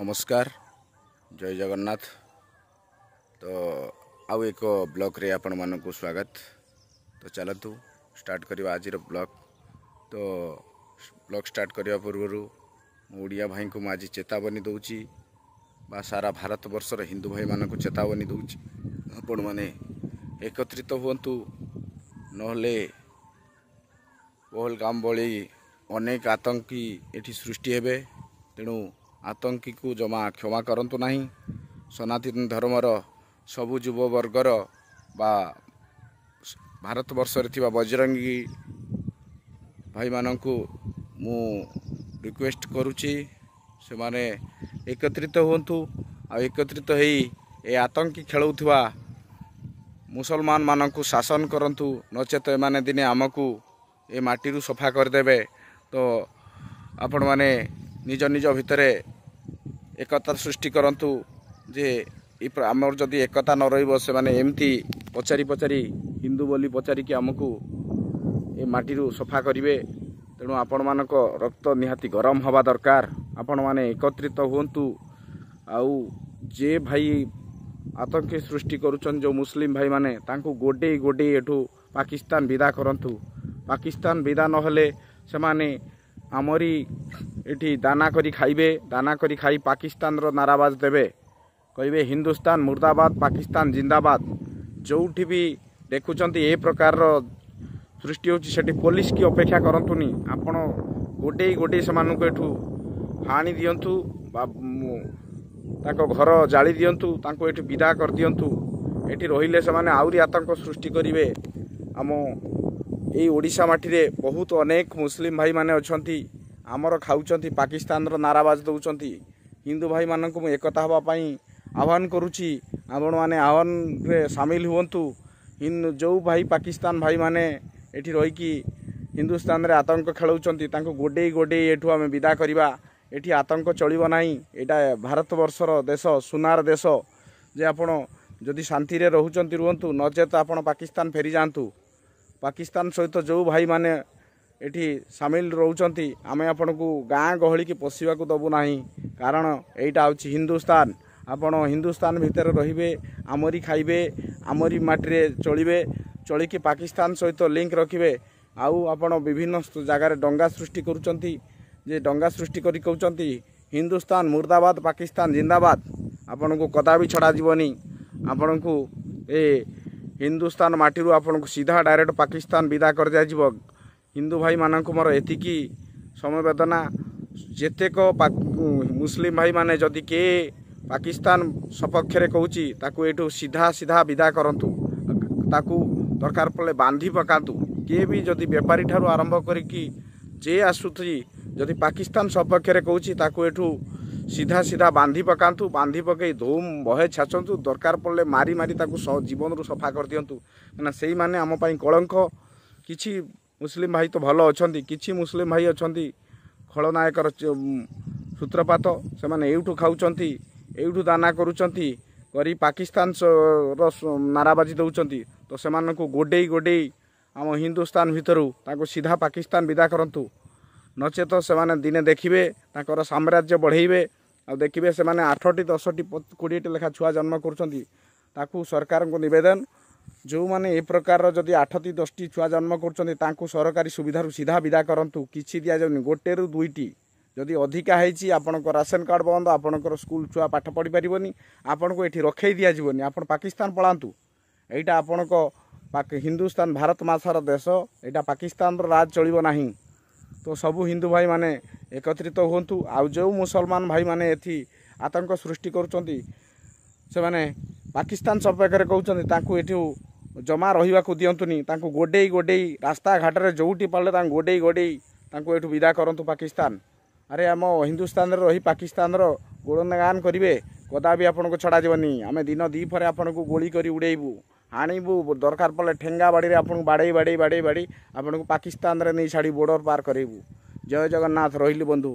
ନମସ୍କାର, ଜୟ ଜଗନ୍ନାଥ। ତ ଆଉ ଏକ ବ୍ଲଗ୍ରେ ଆପଣମାନଙ୍କୁ ସ୍ୱାଗତ। ତ ଚାଲନ୍ତୁ ଷ୍ଟାର୍ଟ କରିବା ଆଜିର ବ୍ଲଗ୍। ତ ବ୍ଲଗ୍ ଷ୍ଟାର୍ଟ କରିବା ପୂର୍ବରୁ ମୁଁ ଓଡ଼ିଆ ଭାଇଙ୍କୁ ମୁଁ ଆଜି ଚେତାବନୀ ଦେଉଛି ବା ସାରା ଭାରତବର୍ଷର ହିନ୍ଦୁ ଭାଇମାନଙ୍କୁ ଚେତାବନୀ ଦେଉଛି, ଆପଣମାନେ ଏକତ୍ରିତ ହୁଅନ୍ତୁ, ନହେଲେ ପହଲଗାମ ଭଳି ଅନେକ ଆତଙ୍କୀ ଏଠି ସୃଷ୍ଟି ହେବେ। ତେଣୁ ଆତଙ୍କୀକୁ ଜମା କ୍ଷମା କରନ୍ତୁ ନାହିଁ। ସନାତନ ଧର୍ମର ସବୁ ଯୁବବର୍ଗର ବା ଭାରତବର୍ଷରେ ଥିବା ବଜରଙ୍ଗୀ ଭାଇମାନଙ୍କୁ ମୁଁ ରିକ୍ୱେଷ୍ଟ କରୁଛି, ସେମାନେ ଏକତ୍ରିତ ହୁଅନ୍ତୁ ଆଉ ଏକତ୍ରିତ ହେଇ ଏ ଆତଙ୍କୀ ଖେଳାଉଥିବା ମୁସଲମାନମାନଙ୍କୁ ଶାସନ କରନ୍ତୁ। ନଚେତ ଏମାନେ ଦିନେ ଆମକୁ ଏ ମାଟିରୁ ସଫା କରିଦେବେ। ତ ଆପଣମାନେ ନିଜ ନିଜ ଭିତରେ ଏକତା ସୃଷ୍ଟି କରନ୍ତୁ ଯେ ଆମର ଯଦି ଏକତା ନ ରହିବ, ସେମାନେ ଏମିତି ପଚାରି ପଚାରି, ହିନ୍ଦୁ ବୋଲି ପଚାରିକି ଆମକୁ ଏ ମାଟିରୁ ସଫା କରିବେ। ତେଣୁ ଆପଣମାନଙ୍କ ରକ୍ତ ନିହାତି ଗରମ ହେବା ଦରକାର। ଆପଣମାନେ ଏକତ୍ରିତ ହୁଅନ୍ତୁ ଆଉ ଯେ ଭାଇ ଆତଙ୍କୀ ସୃଷ୍ଟି କରୁଛନ୍ତି, ଯେଉଁ ମୁସଲିମ ଭାଇମାନେ, ତାଙ୍କୁ ଗୋଡ଼େଇ ଗୋଡ଼େଇ ଏଠୁ ପାକିସ୍ତାନ ବିଦା କରନ୍ତୁ। ପାକିସ୍ତାନ ବିଦା ନହେଲେ ସେମାନେ ଆମରି ଏଠି ଦାନା କରି ଖାଇବେ, ଦାନା କରି ଖାଇ ପାକିସ୍ତାନର ନାରାବାଜ ଦେବେ, କହିବେ ହିନ୍ଦୁସ୍ତାନ ମୁର୍ଦାବାଦ, ପାକିସ୍ତାନ ଜିନ୍ଦାବାଦ। ଯେଉଁଠି ବି ଦେଖୁଛନ୍ତି ଏ ପ୍ରକାରର ସୃଷ୍ଟି ହେଉଛି, ସେଠି ପୋଲିସ କି ଅପେକ୍ଷା କରନ୍ତୁନି। ଆପଣ ଗୋଡ଼େଇ ଗୋଡ଼େଇ ସେମାନଙ୍କୁ ଏଠୁ ହାଣି ଦିଅନ୍ତୁ ବା ତାଙ୍କ ଘର ଜାଳି ଦିଅନ୍ତୁ, ତାଙ୍କୁ ଏଠୁ ବିଦା କରିଦିଅନ୍ତୁ। ଏଠି ରହିଲେ ସେମାନେ ଆହୁରି ଆତଙ୍କ ସୃଷ୍ଟି କରିବେ। ଆମ ଏଇ ଓଡ଼ିଶା ମାଟିରେ ବହୁତ ଅନେକ ମୁସଲିମ ଭାଇମାନେ ଅଛନ୍ତି, ଆମର ଖାଉଛନ୍ତି, ପାକିସ୍ତାନର ନାରାବାଜ ଦେଉଛନ୍ତି। ହିନ୍ଦୁ ଭାଇମାନଙ୍କୁ ମୁଁ ଏକତା ହେବା ପାଇଁ ଆହ୍ୱାନ କରୁଛି, ଆପଣମାନେ ଆହ୍ୱାନରେ ସାମିଲ ହୁଅନ୍ତୁ। ଯେଉଁ ଭାଇ ପାକିସ୍ତାନ ଭାଇମାନେ ଏଠି ରହିକି ହିନ୍ଦୁସ୍ତାନରେ ଆତଙ୍କ ଖେଳାଉଛନ୍ତି, ତାଙ୍କୁ ଗୋଡ଼େଇ ଗୋଡ଼େଇ ଏଠୁ ଆମେ ବିଦା କରିବା। ଏଠି ଆତଙ୍କ ଚଳିବ ନାହିଁ। ଏଇଟା ଭାରତବର୍ଷର ଦେଶ, ସୁନାର ଦେଶ ଯେ ଆପଣ ଯଦି ଶାନ୍ତିରେ ରହୁଛନ୍ତି ରୁହନ୍ତୁ, ନଚେତ ଆପଣ ପାକିସ୍ତାନ ଫେରିଯାଆନ୍ତୁ। ପାକିସ୍ତାନ ସହିତ ଯେଉଁ ଭାଇମାନେ ଏଠି ସାମିଲ ରହୁଛନ୍ତି, ଆମେ ଆପଣଙ୍କୁ ଗାଁ ଗହଳିକି ପଶିବାକୁ ଦେବୁ ନାହିଁ, କାରଣ ଏଇଟା ହେଉଛି ହିନ୍ଦୁସ୍ତାନ। ଆପଣ ହିନ୍ଦୁସ୍ତାନ ଭିତରେ ରହିବେ, ଆମରି ଖାଇବେ, ଆମରି ମାଟିରେ ଚଳିବେ, ଚଳିକି ପାକିସ୍ତାନ ସହିତ ଲିଙ୍କ ରଖିବେ। ଆଉ ଆପଣ ବିଭିନ୍ନ ଜାଗାରେ ଦଙ୍ଗା ସୃଷ୍ଟି କରୁଛନ୍ତି, ଯେ ଦଙ୍ଗା ସୃଷ୍ଟି କରି କହୁଛନ୍ତି ହିନ୍ଦୁସ୍ତାନ ମୁର୍ଦାବାଦ, ପାକିସ୍ତାନ ଜିନ୍ଦାବାଦ। ଆପଣଙ୍କୁ କଦାପି ଛଡ଼ାଯିବନି। ଆପଣଙ୍କୁ ଏ ହିନ୍ଦୁସ୍ତାନ ମାଟିରୁ ଆପଣଙ୍କୁ ସିଧା ଡାଇରେକ୍ଟ ପାକିସ୍ତାନ ବିଦା କରିଦିଆଯିବ। ହିନ୍ଦୁ ଭାଇମାନଙ୍କୁ ମୋର ଏତିକି ସମବେଦନା। ଯେତେକ ମୁସଲିମ ଭାଇମାନେ ଯଦି କିଏ ପାକିସ୍ତାନ ସପକ୍ଷରେ କହୁଛି, ତାକୁ ଏଇଠୁ ସିଧା ସିଧା ବିଦା କରନ୍ତୁ। ତାକୁ ଦରକାର ପଡ଼ିଲେ ବାନ୍ଧି ପକାନ୍ତୁ। କିଏ ବି ଯଦି ବେପାରୀ ଠାରୁ ଆରମ୍ଭ କରିକି ଯେ ଆସୁଛି, ଯଦି ପାକିସ୍ତାନ ସପକ୍ଷରେ କହୁଛି, ତାକୁ ଏଠୁ ସିଧା ସିଧା ବାନ୍ଧି ପକାନ୍ତୁ। ବାନ୍ଧି ପକାଇ ଧୁମ୍ ବହେ ଛାଚନ୍ତୁ, ଦରକାର ପଡ଼ିଲେ ମାରି ମାରି ତାକୁ ଜୀବନରୁ ସଫା କରିଦିଅନ୍ତୁ, କାହିଁକିନା ସେଇମାନେ ଆମ ପାଇଁ କଳଙ୍କ। କିଛି ମୁସଲିମ ଭାଇ ତ ଭଲ ଅଛନ୍ତି, କିଛି ମୁସଲିମ ଭାଇ ଅଛନ୍ତି ଖଳନାୟକର ସୂତ୍ରପାତ। ସେମାନେ ଏଇଠୁ ଖାଉଛନ୍ତି, ଏଇଠୁ ଦାନା କରୁଛନ୍ତି, କରି ପାକିସ୍ତାନର ନାରାବାଜି ଦେଉଛନ୍ତି। ତ ସେମାନଙ୍କୁ ଗୋଡ଼େଇ ଗୋଡ଼େଇ ଆମ ହିନ୍ଦୁସ୍ତାନ ଭିତରୁ ତାଙ୍କୁ ସିଧା ପାକିସ୍ତାନ ବିଦା କରନ୍ତୁ। ନଚେତ ସେମାନେ ଦିନେ ଦେଖିବେ ତାଙ୍କର ସାମ୍ରାଜ୍ୟ ବଢ଼େଇବେ ଆଉ ଦେଖିବେ ସେମାନେ 8ଟି, 10ଟି, 20ଟି ଲେଖା ଛୁଆ ଜନ୍ମ କରୁଛନ୍ତି। ତାକୁ ସରକାରଙ୍କୁ ନିବେଦନ, ଯେଉଁମାନେ ଏ ପ୍ରକାରର ଯଦି 8ଟି 10ଟି ଛୁଆ ଜନ୍ମ କରୁଛନ୍ତି, ତାଙ୍କୁ ସରକାରୀ ସୁବିଧାରୁ ସିଧା ବିଦା କରନ୍ତୁ। କିଛି ଦିଆଯାଉନି, ଗୋଟେରୁ 2ଟି। ଯଦି ଅଧିକା ହେଇଛି, ଆପଣଙ୍କ ରାସନ କାର୍ଡ଼ ବନ୍ଦ, ଆପଣଙ୍କର ସ୍କୁଲ ଛୁଆ ପାଠ ପଢ଼ିପାରିବନି, ଆପଣଙ୍କୁ ଏଠି ରଖେଇ ଦିଆଯିବନି, ଆପଣ ପାକିସ୍ତାନ ପଳାନ୍ତୁ। ଏଇଟା ଆପଣଙ୍କ ହିନ୍ଦୁସ୍ତାନ ଭାରତ ମାତାର ଦେଶ, ଏଇଟା ପାକିସ୍ତାନର ରାଜ ଚଳିବ ନାହିଁ। ତ ସବୁ ହିନ୍ଦୁ ଭାଇମାନେ ଏକତ୍ରିତ ହୁଅନ୍ତୁ। ଆଉ ଯେଉଁ ମୁସଲମାନ ଭାଇମାନେ ଏଠି ଆତଙ୍କ ସୃଷ୍ଟି କରୁଛନ୍ତି, ସେମାନେ ପାକିସ୍ତାନ ସପକ୍ଷରେ କହୁଛନ୍ତି, ତାଙ୍କୁ ଏଠୁ ଜମା ରହିବାକୁ ଦିଅନ୍ତୁନି। ତାଙ୍କୁ ଗୋଡ଼େଇ ଗୋଡ଼େଇ ରାସ୍ତାଘାଟରେ ଯେଉଁଠି ପାରିଲେ ତାଙ୍କୁ ଗୋଡ଼େଇ ଗୋଡ଼େଇ ତାଙ୍କୁ ଏଠୁ ବିଦା କରନ୍ତୁ ପାକିସ୍ତାନ। ଆରେ, ଆମ ହିନ୍ଦୁସ୍ତାନରେ ରହି ପାକିସ୍ତାନର ଗୁଣଗାନ କରିବେ? କଦାପି ଆପଣଙ୍କୁ ଛଡ଼ାଯିବନି। ଆମେ ଦିନ ଦ୍ୱିପହରେ ଆପଣଙ୍କୁ ଗୁଳି କରି ଉଡ଼େଇବୁ, ଆଣିବୁ, ଦରକାର ପଡ଼ିଲେ ଠେଙ୍ଗା ବାଡ଼ିରେ ଆପଣଙ୍କୁ ବାଡ଼େଇ ବାଡ଼େଇ ବାଡ଼େଇ ବାଡ଼େଇ ଆପଣଙ୍କୁ ପାକିସ୍ତାନରେ ନେଇ ଛାଡ଼ି ବର୍ଡ଼ର ପାର କରେଇବୁ। ଜୟ ଜଗନ୍ନାଥ। ରହିଲି ବନ୍ଧୁ।